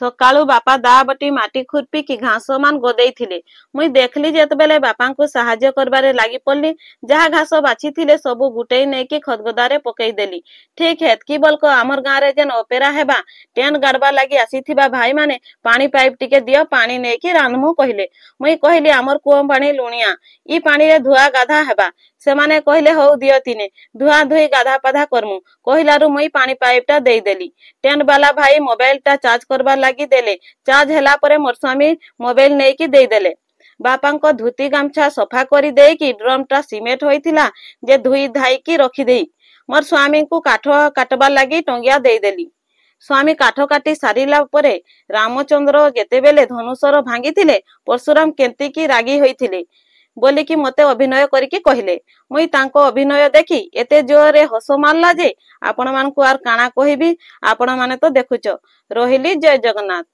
ସକାଳୁ ବାପା ଦା ବଟି ମାଟି ଖୁର୍ପିକି ଘାସ ମାନ ଗଦେଇଥିଲେ। ମୁଇଁ ଦେଖଲି ଯେତେବେଲେ ବାପାଙ୍କୁ ସାହାଯ୍ୟ କରବାରେ ଲାଗି ପଡଲି। ଯାହା ଘାସ ବାଛିଥିଲେ ସବୁ ଗୁଟେଇ ନେଇକି ଖତଗଦାରେ ପକେଇଦେଲି। ଠିକ ହେତକି ବଲକ ଆମର ଗାଁରେ ଯେନ୍ ଅପେରା ହେବା ଟେଣ୍ଟ ଗାଡବା ଲାଗି ଆସିଥିବା ଭାଇମାନେ ପାଣି ପାଇପ ଟିକେ ଦିଅ, ପାଣି ନେଇକି ରାନ୍ଧମୁ କହିଲେ। ମୁଇଁ କହିଲି ଆମର କୂଅ ପାଣି ଲୁଣିଆ, ଇ ପାଣିରେ ଧୁଆ ଗାଧା ହେବା। ସେମାନେ କହିଲେ ହଉ ଦିଅ ତିନେ, ଧୁଆ ଧୁଇ ଗାଧା ପାଧା କରମୁ କହିଲାରୁ ମୁଇଁ ପାଣି ପାଇପ ଟା ଦେଇଦେଲି। ଟେଣ୍ଟ ବାଲା ଭାଇ ମୋବାଇଲ ଟା ଚାର୍ଜ କରବାର ଲାଗି ଦେଲେ। ଚାର୍ଜ ହେଲା ପରେ ମୋର ସ୍ୱାମୀ ମୋବାଇଲ ନେଇକି ଦେଇଦେଲେ। ବାପାଙ୍କ ଧୁତି ଗାମଛା ସଫା କରି ଦେଇକି ଡ୍ରମ ଟା ସିମେଣ୍ଟ ହୋଇଥିଲା ଯେ ଧୋଇ ଧାଇକି ରଖିଦେଇ ମୋର ସ୍ୱାମୀଙ୍କୁ କାଠ କାଟବାର ଲାଗି ଟଙ୍ଗିଆ ଦେଇଦେଲି। ସ୍ୱାମୀ କାଠ କାଟି ସାରିଲା ପରେ ରାମଚନ୍ଦ୍ର ଯେତେବେଲେ ଧନୁଶର ଭାଙ୍ଗିଥିଲେ ପରଶୁରାମ କେନ୍ତିକି ରାଗି ହୋଇଥିଲେ ବୋଲିକି ମତେ ଅଭିନୟ କରିକି କହିଲେ। ମୁଇଁ ତାଙ୍କ ଅଭିନୟ ଦେଖି ଏତେ ଜୋରରେ ହସ ମାରିଲା ଯେ ଆପଣମାନଙ୍କୁ ଆର୍ କାଣା କହିବି, ଆପଣ ମାନେ ତ ଦେଖୁଛ। ରହିଲି, ଜୟ ଜଗନ୍ନାଥ।